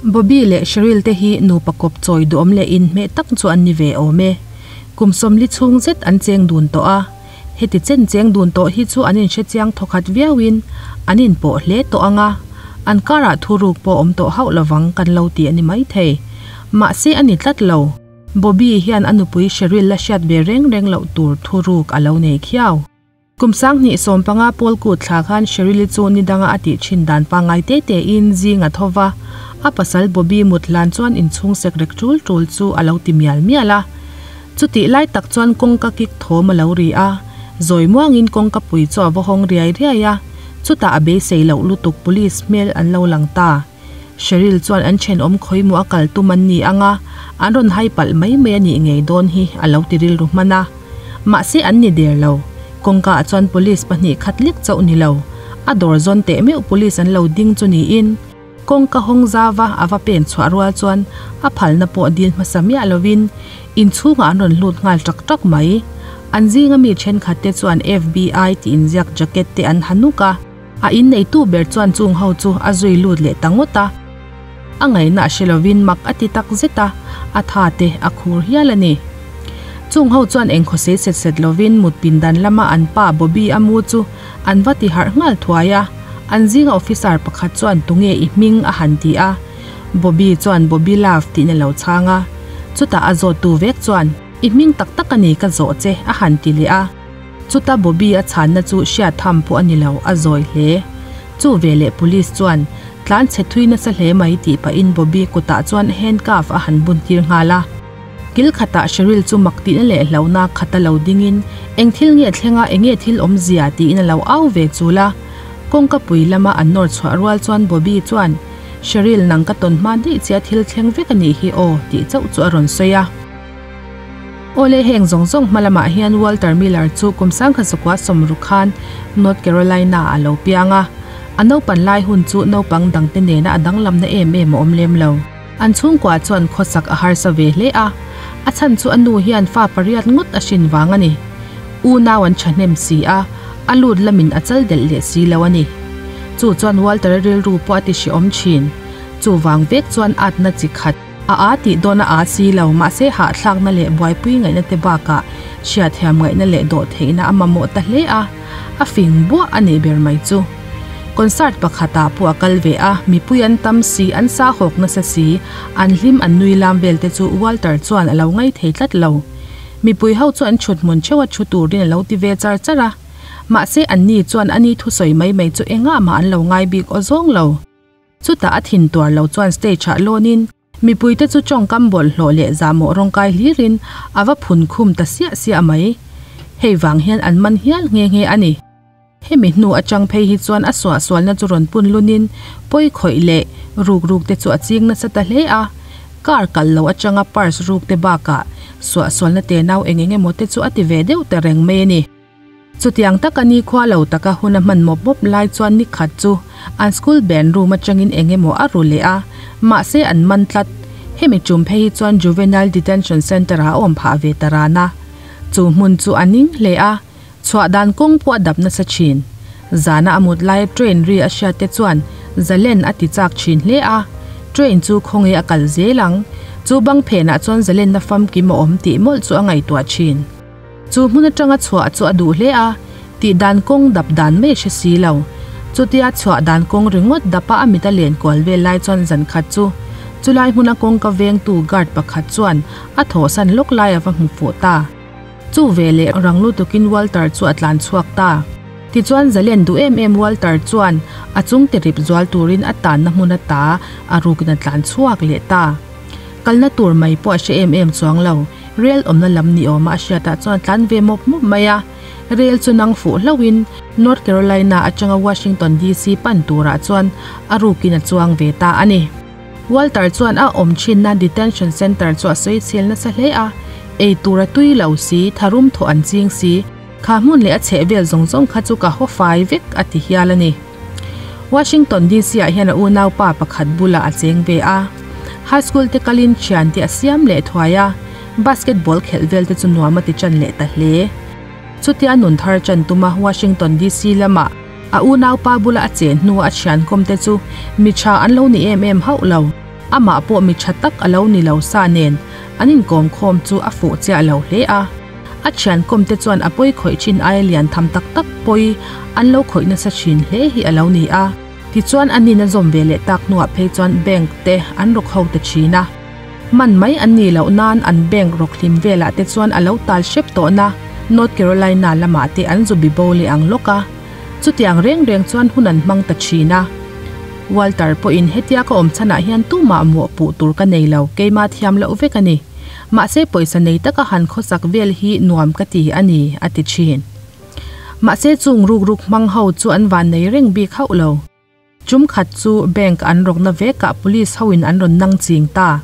Bobby leh Cheryl te hi nupa kawp chawi duhawm leh inhmeh tak chu an ni ve awm e. Kum 40 chhung zet an cheng dun tawh a, heti chen cheng dun tawh hi chu an inhre chiang thawkhat viauin an inpawh hle tawh ang a, an karah thuruk pawh awm tawh hauh lovang kan lo ti a ni maithei. Mahse a ni tlat lo. Bobby hian a nupui Cheryl la hriat ve reng reng loh tur thuruk a lo nei khiau. Kum 2015 pawl kut thla khan Cheryl-i chu ni danga a tih thin dan pangngai te tein zing a tho va, a pasal Bobby mut hlan chuan inchhung sek rek tul tul chu a lo ti mial mial a. Chutih lai tak chuan kawngka kik thawm a lo ri a, zawi muangin kawngka pui chu a va hawng riai riai a, chutah a beisei loh lutuk police hmel an lo lang ta. Cheryl chuan an thenawm khawimaw a kal tum an ni ang a, an rawn hai palh mai mai a nih ngei dawn hi a lo ti rilru hman a. Mahse an ni der lo. Kawngka ah chuan police pahnih khat lek chauh ni lo. A dawr zawn teh meuh police an lo ding chu niin kawngka hawng zava a va pen chhuah rual chuan a phalna pawh dil hmasa miah lovin inchhungah an rawn hlut nghal ṭak ṭak mai. An zinga mi thenkhat te chuan FBI tih inziak jacket te an ha nuk a. A inneitu ber chuan chung ho chu a zui lut leh ta ngawt a. A ngaihna a hre lovin mak a ti tak zet a, a tha te a khur hial a ni. Chung ho chuan eng khawsei set set lovin mut pindan lama an pa Bobby a mu chu an va ti harh nghal thuai a. An zinga officer pakhat chuan tunge i hming a han ti a. Bobby chuan Bobby Love tihna lo chhang a. Chutah a zawttu vek chuan i hming tak tak a ni ka zawh che a han ti leh a. Chuta Bobby a chhanna chu hriat tham pawh a ni lo, a zawi hle. Chu veleh Police chuan, Tlan chhe thui nasa hle mai tih pahin Bobby kutah chuan handcuff a han bun tir nghal a. Kil khatah Cheryl chu mak tihna leh hlauhna khata lo dingin, Eng thil nge thlenga enge thil awmzia? tiin a lo au ve chul a. Kawngka pui lama an nawr chhuah rual chuan Bobby chuan, Cheryl nang ka tawn hma daih che a thil thleng vek a nih hi aw tih chauh chu a rawn sawi a. Awle heng zawng zawng hma lamah hian Walter Miller chu kum 1960 khan North Carolina ah a lo piang a. A naupan lai hun chu naupang dangte nena a danglamna em em a awm lem lo. An chhungkua chuan khawsak a harsa ve hle a, a chhan chu a nu hian fa pariat ngawt a hrin vang a ni. Unau an thahnem si a, a lut lamin a chal delh leh si lo a ni. Chu chuan Walter-a rilru pawh a ti hrehawm thin. Chuvang vek chuan atna chi khat. A aa tih dawn a aa si lo, mahse hahthlakna leh buaipui ngaihna te bakah hriatthiam ngaihna leh dawhtheihna a mamawh ta hle a, a fing buah a nih ber mai chu. Concert pakhatah pawh a kal ve a, mipui an tam si, an sa hawk nasa si, an hlim an nui lam vel te chu Walter chuan a lo ngai thei tlat lo. Mipui ho chu an thut hmun theuh a thu turin a lo ti ve char char a, mahse anni chuan ani thusawi mai mai chu engah mah an lo ngai bik aw zawng lo. Chutah a thin tuar lo chuan stage ah lawnin mipuite chu tawngkam bawlhhlawh leh zahmawh rawngkai hlirin a va phun khum ta siah siah mai. Hei vang hian an man hial nghe nghe a ni. Hemi hnu atang phei hi chuan a suahsualna chu rawn pun lunin pawi khawih leh ruk ruk te chu a ching nasa ta hle a. Car kal lo atanga purse ruk te bakah suahsualna tenau eng eng emaw te chu a ti ve deuh ta reng mai a ni. Chutiang taka nikhua lo taka hun a hman mawp mawp lai chuan ni khat chu an school band room atangin eng emaw a ru leh a, mahse an man tlat. Hemi tum phei hi chuan Juvenile Detention Centre ah a awm phah ve ta ran a. Chu hmun chu a ning hle a, chhuah dan kawng pawh a dap nasa thin. Zana a mut laia train ri a hriat te chuan zalen a ti chak thin hle a, train chu khawnge a kal zel ang. Chu bang phenah chuan zalenna famkim a awm tih mawlh chu a ngaihtuah thin. Chu hmun atanga chhuah chu a duh hle a, tih dan kawng dap dan mai a hre si lo. Chutia chhuah dan kawng ringawt dapa a mit a len kual vel lai chuan zan khat chu chulai hmuna kawngka vengtu guard pakhat chuan a thawhsan lawk lai a va hmu fuh ta. Chu veleh rang lutukin Walter chu a tlan chhuak ta. Tichuan zalen duh em em Walter chuan a chung ti rip zual turin a tanna hmun ata a rukin a tlan chhuak leh ta. Kalna tur mai pawh a hre em em chuang lo. Rel awmna lam ni awma a hriatah chuan a tlan ve mawp mawp mai a. Rel chu nang fuh hlauhin North Carolina atanga Washington DC pan turah chuan a rukin a chuang ve ta a ni. Walter chuan a awm thinna detention center chu a sawi chhel nasa hle a. Ei tur a tui lo si, tharum thawh an ching si. Kha hmun leh a chhehvel zawng zawng kha chu ka haw fai vek a ti hial a ni. Washington DC ah hian a unaupa pakhat bulah a cheng ve a. High school te kalin thian te a siam leh thuai a, basketball khelh vel te chu nuam a ti chan leh ta hle. Chutia nun thar chan tuma Washington DC lama a unaupa bula a chen hnua a thian kawm te chu mi tha an lo ni em em hauh lo. Amah pawh mi tha tak a lo ni lo sa nen an inkawm khawm chu a fuh chiah lo hle a. A thian kawm te chuan a pawi khawih thin aia lian tham tak tak pawi an lo khawih nasa thin hle hi a lo ni a. Tichuan a nin a zawm ve leh tak hnuah phei chuan bank te an rawk ho ta thin a. Man mai an nih loh nan an bank rawk hlim velah te chuan a lo tal hrep tawhna North Carolina lamah te an zu bi bo leh ang lawk a. Chutiang reng reng chuan hun an hmang ta thin a. Walter pawhin hetia ka awm chhanah hian tumah mawhpuh tur ka nei lo, keimah thiam loh vek a ni. Mahse pawisa nei taka han khawsak vel hi nuam ka ti a ni, a ti thin. Mahse chung ruk ruk hmang ho chu an van nei reng bik hauh lo. Tum khat chu bank an rawkna vekah police hoin an rawn nang ching ta.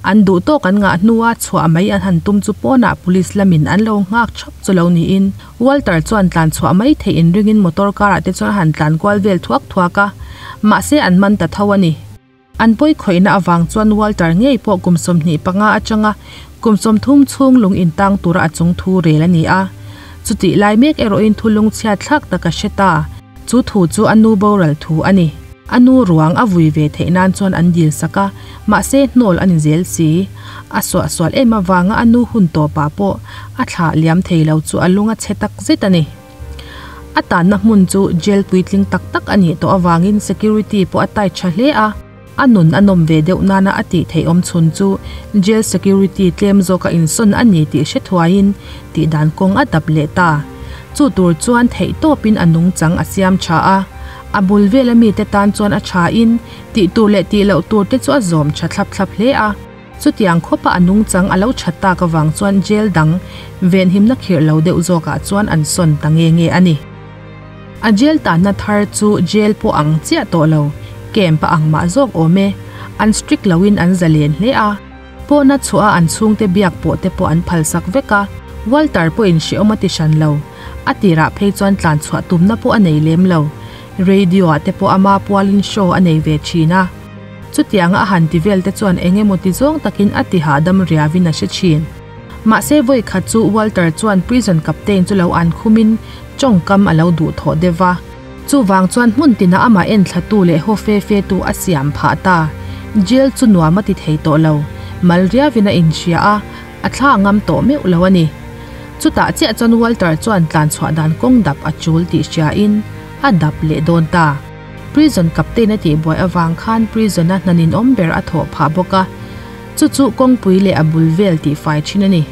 An duh tawk an ngah hnua chhuah mai an han tum chu pawnah police lamin an lo nghak thap chu lo niin Walter chuan tlan chhuah mai theih inringin motor car ah te chuan a han tlan kual vel thuak thuak a, mahse an man ta tho a ni. An pawi khawihna avang chuan Walter ngei pawh kum 25 atanga kum 30 chhung lung intang tura a chung thu rel a ni a. Chutih lai mek erawhin thu lungchhiat thlak tak a hre ta. Chu thu chu a nu boral thu a ni. A nu ruang a vui ve theih nan chuan an dil sak a, mahse hnawl a ni zel si. A suahsual em avanga a nu hun tawpah pawh a thlah liam thei lo chu a lung a chhe tak zet a ni. A tanna hmun chu jail puitling tak tak a nih tawh avangin security pawh a tight tha hle a, a nun a nawm ve deuh nana a tih theih awm chhun chu jail security tlem zawka insawn a ni tih hre thuaiin tihdan kawng a dap leh ta. Chu tur chuan theih tawpin a nungchang a siam tha a, a bul vela mite tan chuan a thain tih tur leh tih loh tur te chu a zawm tha thlap thlap hle a. Chutiang khawpa a nungchang a lo that tak avang chuan jail dang venhimna khirh lo deuh zawkah chuan an sawn ta nge nge a ni. A jail tanna thar chu jail pawh ang chiah tawh lo, camp a ang mah zawk awm e. An strict loin an zalen hle a. Pawhna chhuah a an chhungte biak pawh te pawh an phalsak vek a. Walter pawhin hrehawm a ti hran lo. A tirah phei chuan tlan chhuah tumna pawh a nei lem lo. Radio ah te pawh ama pualin show a nei ve thin a. Chutianga a han ti vel te chuan eng emaw ti zawng takin a ti hahdam riavin a hre thin. Mahse vawi khat chu Walter chuan prison captain chu lo an khumin tawngkam a lo duh thawh deuh va. Chuvang chuan hmun tina amah en thlatu leh haw fe fe tu a siam phah ta. Jail chu nuam a ti thei tawh lo. Mal riavin a inhria a, a thla ngam tawh meuh lo a ni. Chutah chiah chuan Walter chuan tlanchhuah dan kawng dap a chul tih hriain a dap leh dawn ta. Prison captain a tihbuai avang khan prison a hna ninawm ber a thawh phah bawk a, chu chu kawngpui leh a bul vel tihfai thin a ni.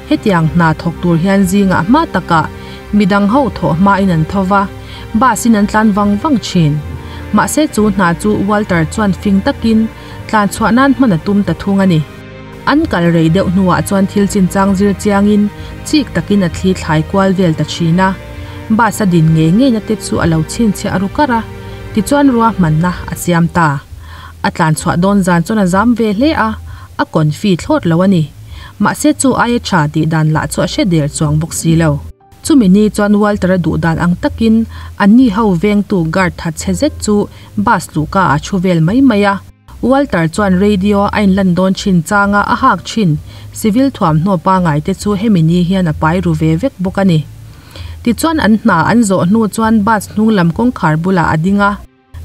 Hetiang hna thawk tur hian zingah hma takah midang ho thawh hmain an tho va, bus in an tlan vang vang thin. Mahse chu hna chu Walter chuan fing takin tlan chhuah nan hman a tum ta thung a ni. An kal rei deuh hnuah chuan thil chinchang zir chiangin chik takin a thli thlai kual vel ta thin a. Bus a din ngei ngeina te chu a lo chhinchhiah a ru kar a, tichuan ruahmanna a siam ta. A tlan chhuah dawn zan chuan a zam ve hle a, a confi thlawt lo a ni. Mahse chu aia tha tih dan lah chu a hre der chuang bawk si lo. Chumi ni chuan Walter-a duh dan ang takin anni ho vengtu guard that chhe zet chu bus luhka ah a thu vel mai mai a. Walter chuan radio a inlan dawn thin changa a hak thin civil thuamhnaw pangai te chu hemi ni hian a pai ru ve vek bawk a ni. Tichuan an hna an zawh hnu chuan bus hnung lam kawngkhar bulah a ding a.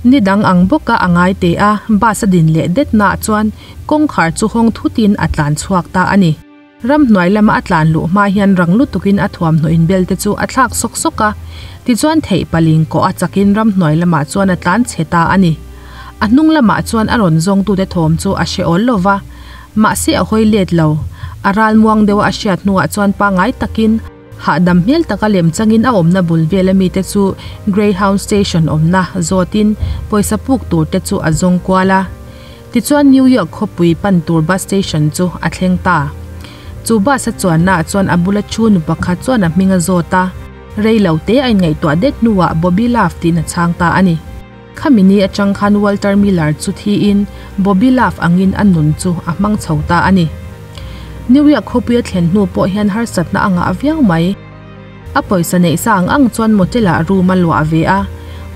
Ni dang ang bawka a ngai teh a, bus a din leh det naah chuan kawngkhar chu hawng thutin a tlan chhuak ta a ni. Ramhnuai lama a tlan luh hma hian rang lutukin a thuamhnaw inbel te chu a thlak sawk sawk a, tichuan theih paling kawh a chakin ramhnuai lamah chuan a tlan chhe ta a ni. A hnung lamah chuan a rawn zawngtute thawm chu a hre awl lo va, mahse a hawi let lo. A ralmuang deuha a hriat hnuah chuan pangngai takin Hahdam hmel taka lem changin a awmna bul vela mite chu Greyhound Station awmna zawtin pawisa puk tur te chu a zawng kual a. Tichuan New York khawpui pan tur bus station chu a thleng ta. Chu bus a chuannaah chuan a bula thu nu pakhat chuan a hming a zawt a, rei lo te a inngaihtuah det hnuah Bobby Love tiin a chhang ta a ni. Khami ni atang khan Walter Miller chu thiin Bobby Love angin a nun chu a hmang chho ta a ni. New York khawpui a thlen hnu pawh hian harsatna a ngah viau mai. A pawisa neih sa ang ang chuan motel ah room a luah ve a,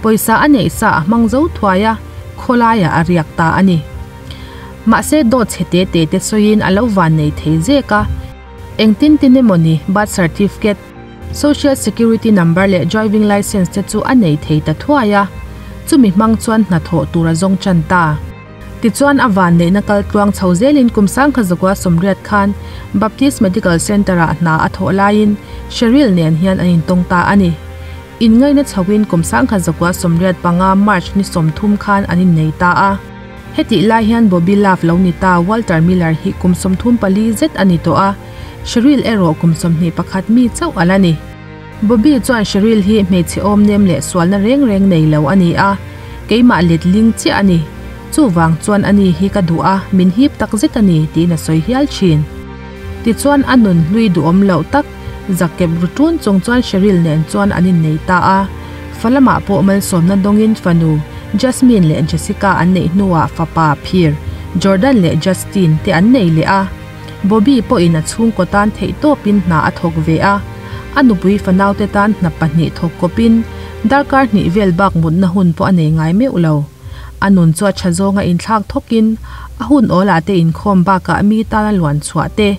pawisa a neih sa a hmang zo thuai a, khawlaiah a riak ta a ni. Mahse dawt chhe te te te sawiin a lo van nei thei zek a, engtin tin emaw ni birth certificate, Social Security number leh driving licence te chu a nei thei ta thuai a, chumi hmang chuan hnathawh tur a zawng tan ta. Tichuan a vanneihna kal tluang chho zelin kum 1980 khan Baptist Medical Centre-ah hna a thawh laiin Cheryl nen hian an intawng ta a ni. Inngaihna chhoin kum 1985 March ni 30 khan an innei ta a. Hetih lai hian Bobby Love lo ni ta Walter Miller hi kum 34 zet a ni tawh a, Cheryl erawh kum 21 mi chauh a la ni. Bobby chuan Cheryl hi hmeichhe awmnem leh sualna reng reng nei lo a ni a, keimah letling chiah a ni. Chuvang chuan ani hi ka duh a, min hip tak zet a ni, tiin a sawi hial thin. Tichuan a nun hlui duhawm loh tak zakep ru tun chung chuan Cheryl nen chuan an innei ta a. Fa lamah pawh malsawmna dawngin fanu Jasmine leh Jessica an neih hnuah fapa phir Jordan leh Justin te an nei leh a. Bobby pawhin a chhungkaw tan theihtawpin hna a thawk ve a, a nupui fanaute tan hna pahnih thawk kawpin darkar hnih vel bak mutna hun pawh a nei ngai meuh lo. A nun chu a tha zawnga inthlak thawkin a hun awlah te inkhawm bakah mi tana luan chhuah te,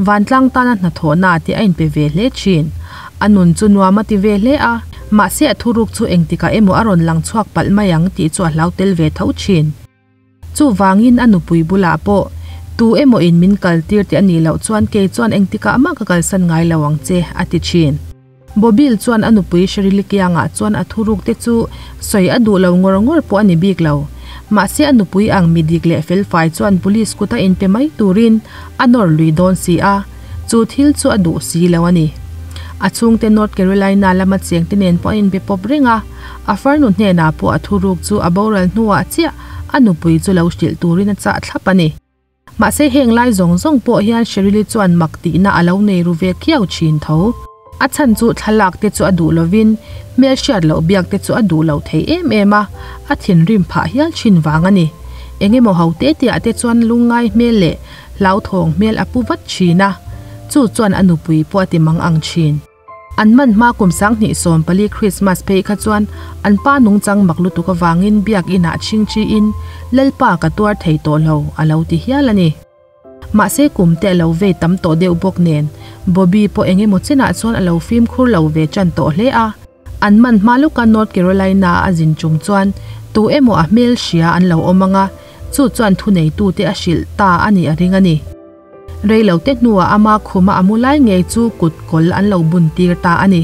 vantlang tana hnathawhna te a inpe ve hle thin. A nun chu nuam a ti ve hle a, mahse a thuruk chu engtikah emaw a rawn lang chhuak palh mai ang tih chu a hlau tel ve tho thin. Chuvangin a nupui bulah pawh, Tu emaw in min kal tir tih a nih loh chuan kei chuan engtikah mah ka kalsan ngai lo ang che, a ti thin. Bobil chuan a nupui Shirley kiangah chuan a thuruk te chu sawi a duh lo ngawr ngawr pawh a ni bik lo. Mahse a nupui ang mi dik leh felfai chuan police kuta inpe mai turin a nawr lui dawn si a, chu thil chu a duh si lo a ni. A chhungte North Carolina lama chengte nen pawh an inbe pawp reng a, a farnu hnenah pawh a thuruk chu a boral hnuah chiah a nupui chu lo hrilh turin a chah thlap a ni. Mahse heng lai zawng zawng pawh hian Sheryl-i chuan mak tihna a lo nei ru ve kiau thin tho. A chhan chu thlalak te chu a duh lovin hmel hriat loh biak te chu a duh lo thei em em a, a thinrim phah hial thin vang a ni. Eng emaw ho te te ah te chuan lungngai hmel leh hlauthawng hmel a pu vat thin a, chu chuan a nupui pawh a ti mang ang thin. An man hma kum 2014 Krismas phei kha chuan an pa nungchang mak lutuk avangin biakinah chhingchiin Lalpa ka tuar thei tawh lo a lo ti hial a ni. Mahse kum te a lo vei tam tawh deuh bawk nen Bobby pawh eng emaw chenah chuan a lo fimkhur lo ve tan tawh hle a. An man hma lawka North Carolina a zin tum chuan tu emaw a hmel hria an lo awm ang a, chu chuan thuneitute a hrilh ta a nih a ring a ni. Rei lo te hnuah ama khuma a mu lai ngei chu kut kawl an lo bun tir ta a ni.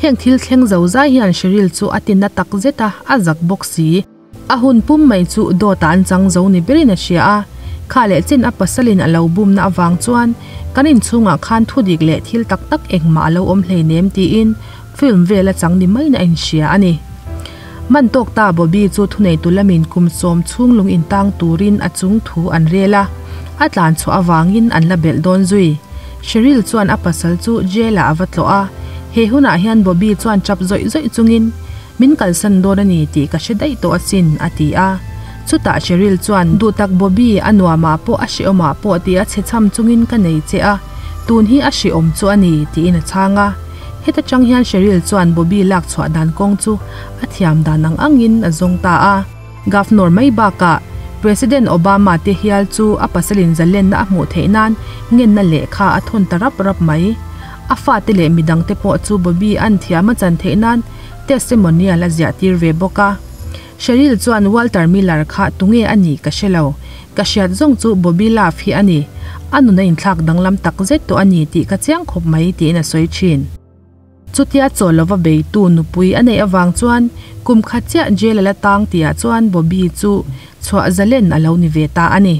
Heng thil thleng zo zai hian Sheryl chu a ti na tak zet a, a zak bawk si. A hun pum mai chu dawtah an chang zo ni berin a hria a, kha leh chin a pasalin a lo bumna avang chuan kan inchhungah khan thudik leh thil tak tak engmah a lo awm hleinem tiin film vel a chang ni maiin a inhria a ni. Man tawk ta Bobby chu thuneitu lamin kum sawm chhung lung intang turin a chung thu an rel a, a tlan chhuah avangin an la belh dawn zui. Sheryl chuan a pasal chu jail ah a va tlawh a, he hunah hian Bobby chuan tap zawih zawih chungin, Min kalsan dawn a ni tih ka hre daih tawh asin, a ti a. Chutah Sheryl chuan, Duhtak Bobby, a nuamah pawh a hrehawmah pawh tih a chhe chham chungin ka nei che a, tun hi a hrehawm chu a ni, tiin a chhang a. Heta tang hian Sheryl chuan Bobby lak chhuah dan kawng chu a thiam dan ang angin a zawng ta a. Governor mai bakah President Obama te hial chu a pasalin zalenna a hmuh theih nan ngenna lehkha a thawn ta rap rap mai. A fate leh midangte pawh chu Bobby an thiam a chan theih nan testimonial a ziah tir ve bawk a. Sheryl chuan Walter Miller kha tunge a nih ka hre lo. Ka hriat zawng chu Bobby Love hi a ni. A nun a inthlak danglam tak zet tawh a ni tih ka chiang khawp mai tiin a sawi thin. Chutia chaw lova beitu nupui a neih avang chuan kum khat chiah jail a la tang tihah chuan Bobby chu chhuah zalen a lo ni ve ta a ni.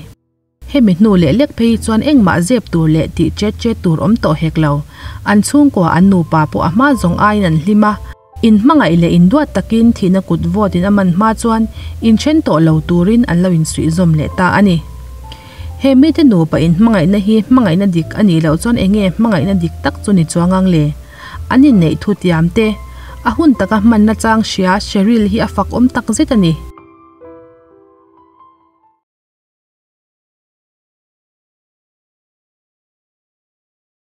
Hemi hnu leh lek phei hi chuan engmah zep tur leh tih chet chet tur awm tawh hek lo. An chhungkua an nupa pawh a hma zawng aiin an hlim a. In hmangaih leh induat takin thihna kut vawt in a man hma chuan inthen tawh lo turin an lo insuih zawm leh ta a ni. He mite nupa in hmangaihna hi hmangaihna dik a nih loh chuan enge hmangaihna dik tak chu ni chuang ang le? An inneih thu tiam te, a hun taka hmanna chang hria Sheryl hi a fak awm tak zet a ni.